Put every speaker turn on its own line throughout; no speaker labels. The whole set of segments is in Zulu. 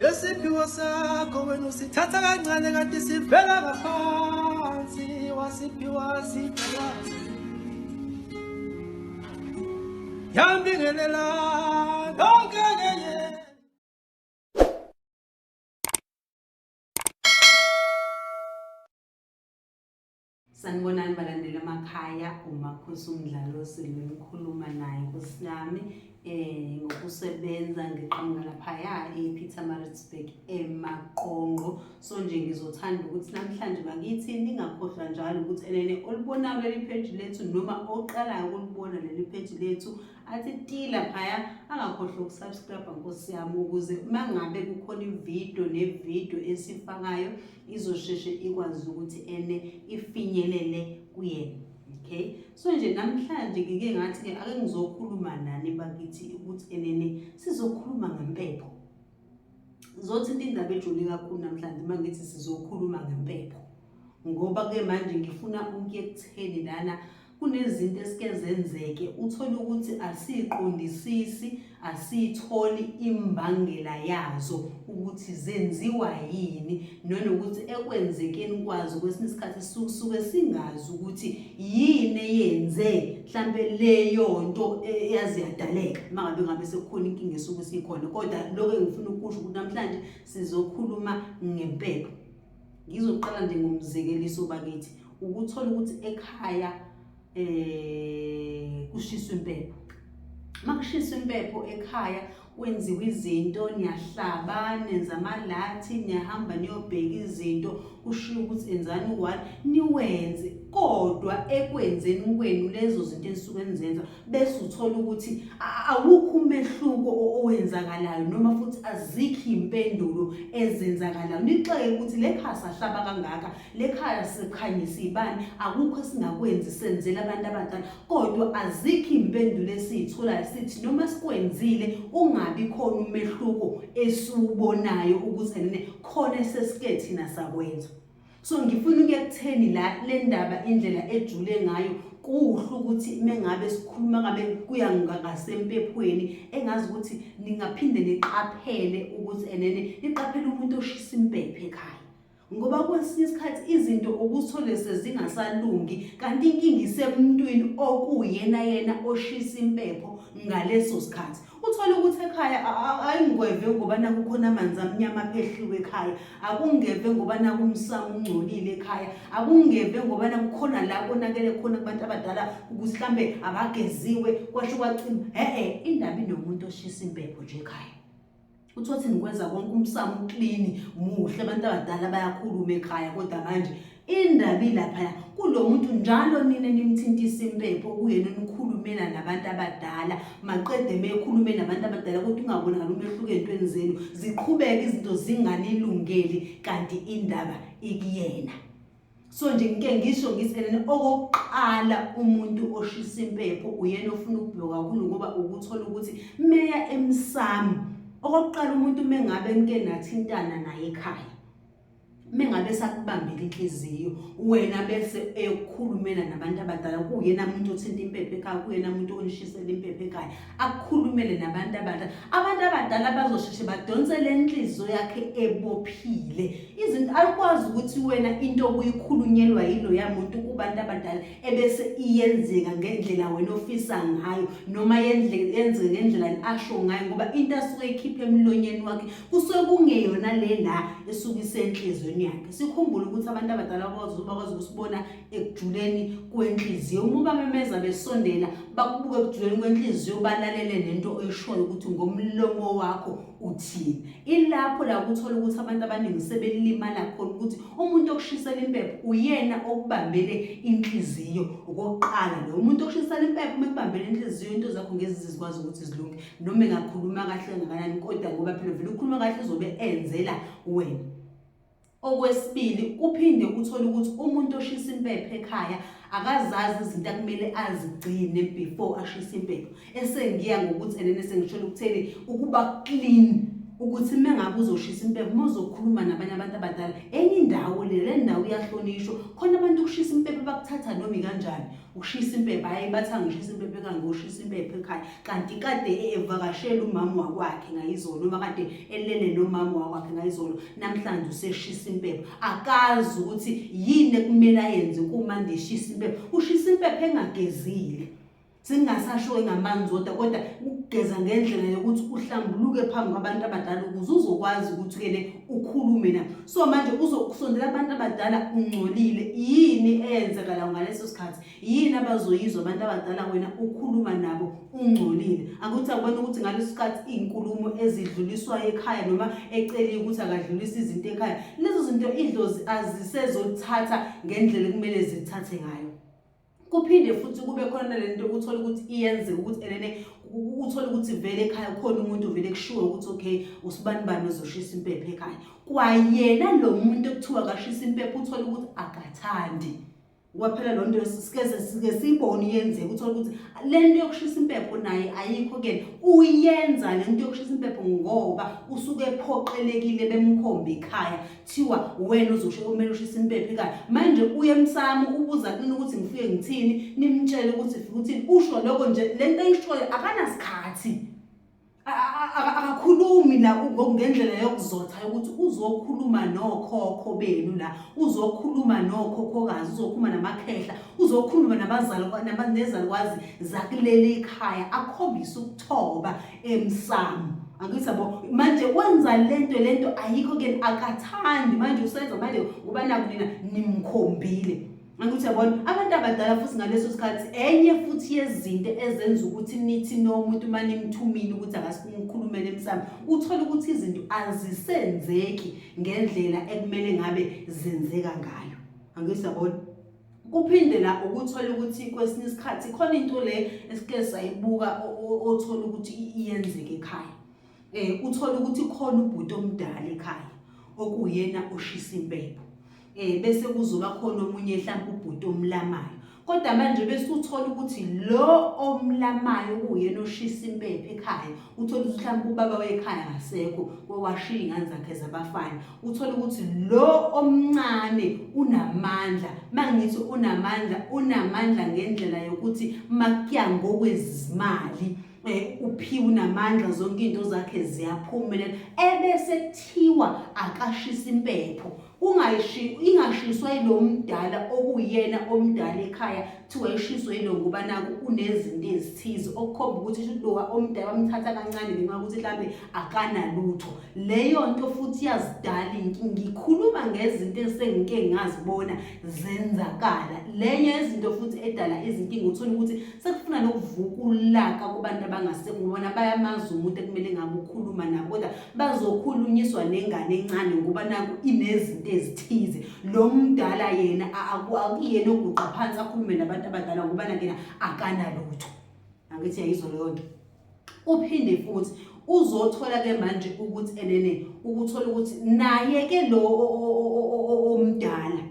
Lesiphiwo sakho wena usithatha kancane kanti sivela ngaphansi wasiphiwa siphiwa yambingelela yonke ke.
Sanibonani balandeli emakhaya, uMakhosi uMdlalose lo nikhuluma naye nkosi yami ngokusebenza ngiqhamuka laphaya ePietermaritzburg eMaqonqo. So nje ngizothanda ukuthi namhlanje bakithi ningakhohlwa njalo ukuthi enene olubonayo leli page lethu noma oqalayo ukulibona leli page lethu athi ti laphaya angakhohlwa ukusubscribe nkosi yami ukuze uma ngabe kukhona ividiyo nevidiyo esifakayo izosheshe ikwazi ukuthi ene ifinyelele kuyena. Okay, so nje namhlanje ngike ngathi ke ake ngizokhuluma nani bakithi ukuthi enene sizokhuluma ngempepho. Zothinta indaba ejule kakhulu namhlanje uma ngithi sizokhuluma ngempepho, ngoba ke manje ngifuna ukuye ekutheni lana kunezinto esike zenzeke uthole ukuthi asiqondisisi, asiyitholi imbangela yazo ukuthi zenziwa yini, nanokuthi ekwenzekeni kwazo kwesinye isikhathi suke singazi ukuthi yini eyenze mhlampe leyo nto eyaze yadaleka uma ngabe ngabe sekukhona inkinga esuke sikhona. Kodwa lokho engifuna ukusho ukuthi namhlanje sizokhuluma ngempepho. Ngizoqala nje ngomzekeliso bakithi, ukuthola ukuthi ekhaya kushiswa impepho. Uma kushiswa impepho ekhaya kwenziwa izinto, niyahlaba, nenza amalathi, niyahamba niyobheka izinto, kushiwo ukuthi enzani u-one, niwenze. Kodwa ekwenzeni kwenu lezo zinto enisuke nizenza, bese uthola ukuthi awukho umehluko owenzakalayo noma futhi azikho iy'mpendulo ezenzakalayo. Nixake ukuthi le khaya sahlaba kangaka, le khaya sikhanyisa iy'bani, akukho esingakwenzi senzela abantu abadala, kodwa azikho iy'mpendulo esiy'tholayo sithi noma sikwenzile ungabi khona umehluko esiwubonayo ukuthi ene khona esesike thina sakwenza. So ngifuna ukuya kutheni la le ndaba indlela ejule ngayo kuhle ukuthi mengabe sikhuluma ngabe kuya ngasempephweni engazi ukuthi ningaphinde niqaphele ukuthi enene niqaphele umuntu oshisa impepho ekhaya, ngoba kwesinye isikhathi izinto ukuthole sezingasalungi kanti inkinga isemntwini okuyena yena oshisa impepho ngaleso sikhathi. Uthole ukuthi ekhaya ayingweve ngoba nakukhona amanzi amnyama aphehliwe ekhaya, akungeve ngoba nakumsamo ungcolile ekhaya, akungeve ngoba nakukhona la konakele khona kubantu abadala ukuthi mhlambe abageziwe kwasho kwacima. E-e, indaba inomuntu oshisa impepho nje ekhaya. Uthole nikwenza konke umsamo uklini muhle, abantu abadala bayakhuluma ekhaya, kodwa manje indaba ilaphaya kulo muntu njalo nina nimthintisa impepho kuyena nikhulumela nabantu abadala, maqede mekhulume nabantu abadala kodwa ungabonakali umehluko ey'ntweni zenu, ziqhubeke izinto zinganilungeli kanti indaba ikuyena. So nje ngike ngisho ngithi enene okokuqala umuntu oshisa impepho uyena ofuna ukubheka kakhulu, ngoba ukuthola ukuthi meya emsamo okokuqala umuntu mengabe nike nathintana naye ekhaya, mengabe sakubambela inhliziyo wena bese eyokukhulumela nabantu abadala, kuyena umuntu othinta impepho ekhaya, kuyena umuntu onishisela impepho ekhaya, akukhulumele nabantu abadala. Abantu abadala bazosheshe badonse le nhliziyo yakhe ebophile. Izinto akwazi ukuthi wena into obuyikhulunyelwa yiloya muntu kubantu abadala ebese iyenzeka ngendlela wena ofisa ngayo noma yenzeke ngendlela asho ngayo, ngoba into asuke ekhipha emlonyeni wakhe kusuke kungeyona le la esuke isenhliziyweni yakhe. Sikhumbule ukuthi abantu abadala bakwazi ukusibona ekujuleni kwenhliziyo. Uma ubamemeza besondela bakubuke ekujuleni kwenhliziyo, balalele nento oyishoyo ukuthi ngomlomo wakho uthini. Ilapho la kuthola ukuthi abantu abaningi sebelimala khona, ukuthi umuntu okushisela impepho uyena okubambele inhliziyo. Okokuqala lo umuntu okushisela impepho uma ekubambele inhliziyo, into zakho ngeke zikwazi ukuthi zilunge, noma engakhuluma kahle kangakanani, kodwa ngoba phela vele ukhuluma kahle uzobe enzela wena. Okwesibili, kuphinde uthole ukuthi umuntu oshisa impepho ekhaya akazazi izinto akumele azigcine before ashise impepho. Esengiya ngokuthi enene sengisholo ukutheni ukuba clean. Ukuthi uma ngabe uzoshisa impepho, uma uzokhuluma nabanye abantu abadala, enye indawo le, le ndawo iyahlonishwa. Khona abantu ukushisa impepho bakuthatha noma ikanjani. Ukushisa impepho, hhayi bathi angishisa impepho ekhaya, ngoshisa impepho ekhaya. Kanti kade evakashela umama wakwakhe ngayizolo, noma kade elele nomama wakwakhe ngayizolo, namhlanje useshisa impepho. Akazi ukuthi yini ekumele ayenze kuma ndishisa impepho. Ushisa impepho engagezile. Singasasho engamanzi odwa kodwa ukugeza ngendlela yokuthi uhlambuluke phambi kwabantu abadala ukuze uzokwazi ukuthi ke le ukhulume nabo. So manje uzokusondela abantu abadala ungcolile. Yini eyenzekala ngaleso sikhathi? Yini abazoyizwa abantu abadala wena ukhuluma nabo ungcolile? Akuthi akubona ukuthi ngaleso sikhathi iy'nkulumo ezidluliswayo ekhaya noma eceliwe ukuthi akadlulise izinto ekhaya. Lezo zinto idlozi azisezothatha ngendlela ekumele zithathe ngayo. Kuphinde futhi kube khona nale nto uthole ukuthi iyenzeka ukuthi enene uthole ukuthi vele ekhaya khona umuntu vele kushiwo ukuthi okay usibani bani ozoshisa impepho ekhaya. Kwayena lo muntu ekuthiwa akashisa impepho uthole ukuthi akathandi. Ngoba phela lo nto sike sike siyibone iyenzeka uthole ukuthi le nto yokushisa impepho naye ayikho kuyena. Uyenza le nto yokushisa impepho ngoba usuke ephoqelekile bemkhomba ikhaya. Thiwa wena uzosho kumele ushise impepho ekhaya. Manje uye emsamo ubuza kunina ukuthi ngifike ngithini, nimtshele ukuthi fike uthini. Usho lokho nje le nto ayishoyo akanasikhathi. Akakhulumi la ngendlela yokuzotha yokuthi uzokhuluma nokhokho benu la, uzokhuluma nokhokhokazi, uzokhuluma namakhehla, uzokhuluma nabazali nezalukwazi zakuleli khaya akhombise ukuthoba emsamo. Angithi yabo manje wenza lento lento ayikho ke akathandi manje usenza manje ngoba naku nina nimkhombile. Angithi yabona abantu abadala futhi ngaleso sikhathi enye futhi yezinto ezenza ukuthi nithi nomuntu uma nimthumile ukuthi akasikhulumele emsamo uthola ukuthi izinto azisenzeki ngendlela ekumele ngabe zenzeka ngayo. Angithi yabona kuphinde la ukuthola ukuthi kwesinye isikhathi khona into le esike sayibuka othola ukuthi iyenzeka ekhaya. Uthola ukuthi khona ubhuti omdala ekhaya okuyena oshisa impepho. Bese kuzoba khona omunye mhlawumbe ubhuti omlamayo. Kodwa manje bese uthola ukuthi lo omlamayo kuyena oshisa impepho ekhaya, uthola ukuthi mhlawumbe ubaba wekhaya akasekho, washiya iy'ngane zakhe zabafana. Uthola ukuthi lo omncane unamandla. Mangithi unamandla, unamandla ngendlela yokuthi makuya ngokwezimali uphiwe unamandla zonke izinto zakhe ziyaphumelela ebese kuthiwa akashisa impepho ungayishi ingashiswa yilo mdala okuyena omdala ekhaya kuthiwa ishiswe yilo ngoba naku unezinto ezithize okukhomba ukuthi lowa omdala bamthatha kancane ngenxa yokuthi mhlambe akanalutho. Leyo nto futhi iyazidala iy'nkinga. Ngikhuluma ngezinto esengike ngazibona zenzakala. Lenye yezinto futhi edala izinkinga uthole ukuthi sekufuna nokuvuka ulaka kubantu abangasekho ngoba bayamazi umuntu ekumele ngabe ukhuluma nabo kodwa bazokhulunyiswa nengane encane ngoba naku inezinto ezithize. Lo mdala yena akuyena oguqa phansi akhulume nabantu abadala ngoba nakuyena akanalutho. Angithi yayizwa leyo nto. Uphinde futhi uzothola ke manje ukuthi enene ukuthola ukuthi naye ke lo omdala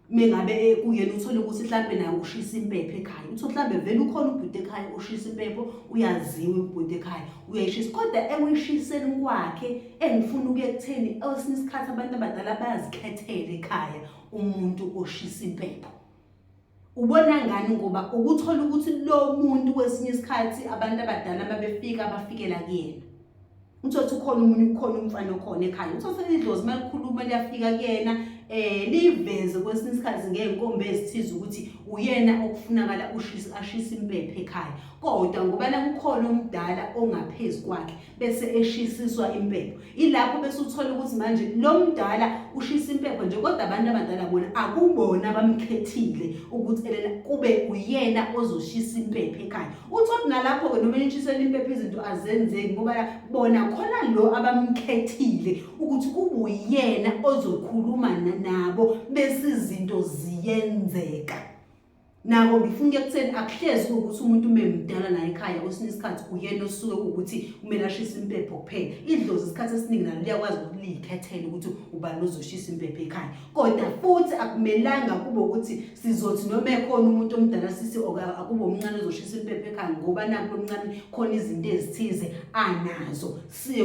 mengabe kuyena uthole ukuthi mhlambe naye ushisa impepho ekhaya uthole mhlambe vele ukhona ubhuti ekhaya ushisa impepho uyaziwa ubhuti ekhaya uyayishisa kodwa ekuyishiseni kwakhe engifuna ukuya ekutheni esinye isikhathi abantu abadala bayazikhethela ekhaya umuntu oshisa impepho. Ubona ngani ngoba ukuthola ukuthi lo muntu kwesinye isikhathi abantu abadala uma befika bafikela kuyena. Uthole ukuthi ukhona omunye ukhona umfana okhona ekhaya. Uthole ukuthi idlozi uma likhuluma liyafika kuyena liveze kwesinye isikhathi ngey'nkomba ezithize ukuthi uyena okufunakala ushise ashise impepho ekhaya. Kodwa ngoba la kukhona omdala ongaphezu kwakhe bese eshisiswa impepho. Ilapho bese uthola ukuthi manje lo mdala ushisa impepho nje kodwa abantu abadala bona akubona abamkhethile ukuthi elena kube uyena ozoshisa impepho ekhaya. Uthole nalapho-ke noma enishisela impepho izinto azenzeki ngoba bona khona lo abamkhethile ukuthi kube uyena ozokhuluma nabo bese izinto ziyenzeka. Nako ngifuna ukuya ekutheni akuhlezi kuwukuthi umuntu uma emdala la ekhaya kwesinye isikhathi uyena osuke kuwukuthi kumele ashise impepho kuphela. Idlozi isikhathi esiningi nalo liyakwazi ukuthi liyikhethele ukuthi ubani ozoshisa impepho ekhaya. Kodwa futhi akumelanga kube ukuthi sizothi noma ekhona umuntu omdala sithi akube omncane ozoshisa impepho ekhaya ngoba naku lomncane khona izinto ezithize anazo. Siye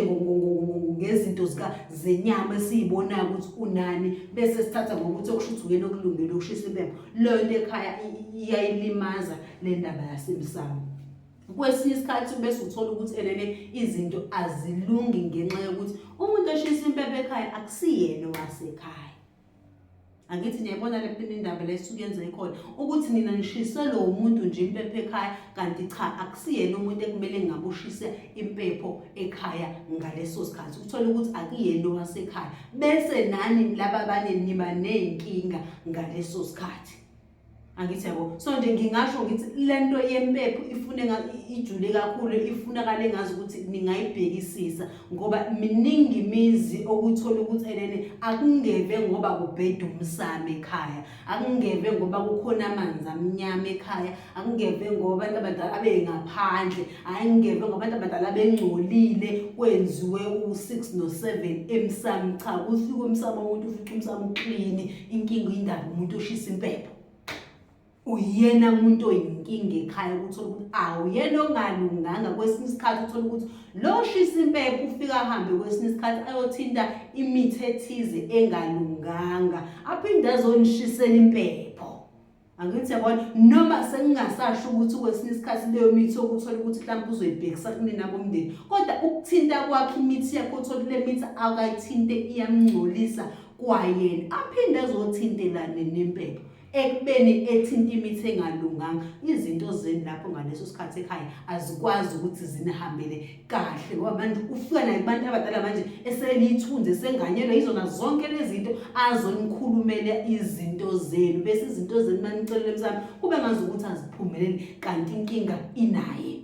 ngezinto zika zenyama esiyibonayo ukuthi unani bese sithatha ngokuthi okusho ukuthi uyena okulungile ukushisa impepho. Leyo nto ekhaya iyayilimaza le ndaba yasemsamo. Kwesinye isikhathi bese uthola ukuthi enene izinto azilungi ngenxa yokuthi umuntu oshisa impepho ekhaya akusiyena owasekhaya. Angithi niyayibona le phinde indaba le esuke yenze ikhona ukuthi nina nishise lo muntu nje impepho ekhaya kanti cha akusiyena umuntu ekumele ngabe ushise impepho ekhaya ngaleso sikhathi uthole ukuthi akuyena owasekhaya bese nani laba abanye niba nezinkinga ngaleso sikhathi. Angithi yabo. So nje ngingasho ngithi lento yempepho ifune ijule kakhulu ifunakala engazi ukuthi ningayibhekisisa ngoba miningi imizi okuthola ukuthi enene akungeve ngoba kubheda umsamo ekhaya, akungeve ngoba kukhona amanzi amnyama ekhaya, akungeve ngoba abantu abadala abengaphandle, akungeve ngoba abantu abadala bengcolile kwenziwe u-6 no-7 emsamo. Cha, kufika umsamo umuntu ufica umsamo uclean. Inkinga indaba umuntu oshisa impepho uyena umuntu oyinkinga ekhaya ukuthi uthola ukuthi awuyena ongalunganga. Kwesinye isikhathi uthola ukuthi lo shisa impepho ufika ahambe kwesinye isikhathi ayothinta imithi ethize engalunganga aphinde azonishisela impepho. Angithi yabona noma sengingasasho ukuthi kwesinye isikhathi leyo mithi okuthola ukuthi mhlawumbe uzoyibhekisa kunina bomndeni kodwa ukuthinta kwakhe imithi yakhe uthole le mithi akayithinte iyamngcolisa kwayena aphinde azothintelane nempepho ekubeni ethinta imithi engalunganga. Izinto zenu lapho ngaleso sikhathi ekhaya azikwazi ukuthi zinihambele kahle ngoba manje ufika naye kubantu abadala manje eselithunzi esenganyelwe yizona zonke lezi zinto azonikhulumela izinto zenu bese izinto zenu manicelele emsamo kube ngazi ukuthi aziphumeleli kanti inkinga inaye.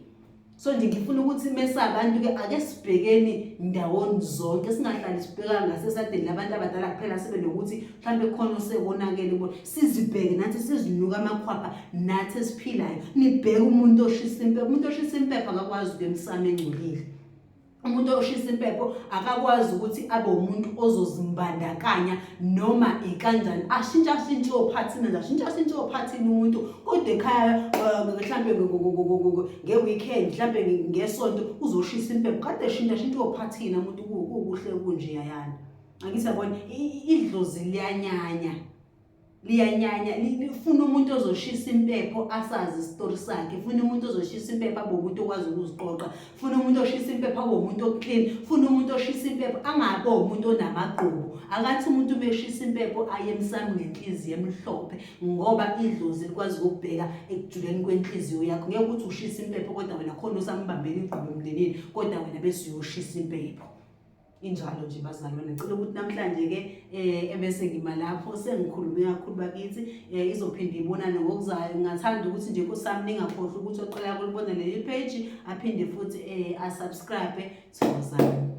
So nje ngifuna ukuthi mese abantu ke ake sibhekeni ndawoni zonke singahlali sibheka ngasesadeni labantu abadala kuphela sibe nokuthi mhlambe khona osekonakele kubona sizibheke nathi sizinuka amakhwapha nathi esiphilayo. Nibheke umuntu oshisa impepho, umuntu oshisa impepho akakwazi ukuya emsamo engcolile. Umuntu oshisa impepho akakwazi ukuthi abe umuntu ozozimbandakanya noma ikanjani, ashintshe ashintshe ophathini nje, ashintshe ashintshe ophathini umuntu kodwa ekhaya mhlampe nge-weekend mhlampe ngesonto uzoshisa impepho kade eshintsha ashintshe ophathini umuntu kukuhle kunje yayana. Angithi yabona idlozi liyanyanya liyanyanya lifuna umuntu ozoshisa impepho asazi isitori sakhe, funa umuntu ozoshisa impepho abe umuntu okwazi ukuziqoqa, funa umuntu oshisa impepho abe umuntu oclean, funa umuntu oshisa impepho angabe umuntu onamagqubu. Akathi umuntu uma eshisa impepho aye emsamo ngenhliziyo emhlophe ngoba idlozi likwazi ukubheka ekujuleni kwenhliziyo yakho. Ngeke ukuthi ushisa impepho kodwa wena khona osambambela igqubu emndenini kodwa wena bese uyoshisa impepho. Injalo nje bazalwane, ngicela ukuthi namhlanje ke ebese ngima lapho sengikhulume kakhulu bakithi izophinde ibonane ngokuzayo. Ngingathanda ukuthi nje kusami ningakhohlwa ukuthi ocela ukulibona leli page aphinde futhi asubscribe. Thokozani.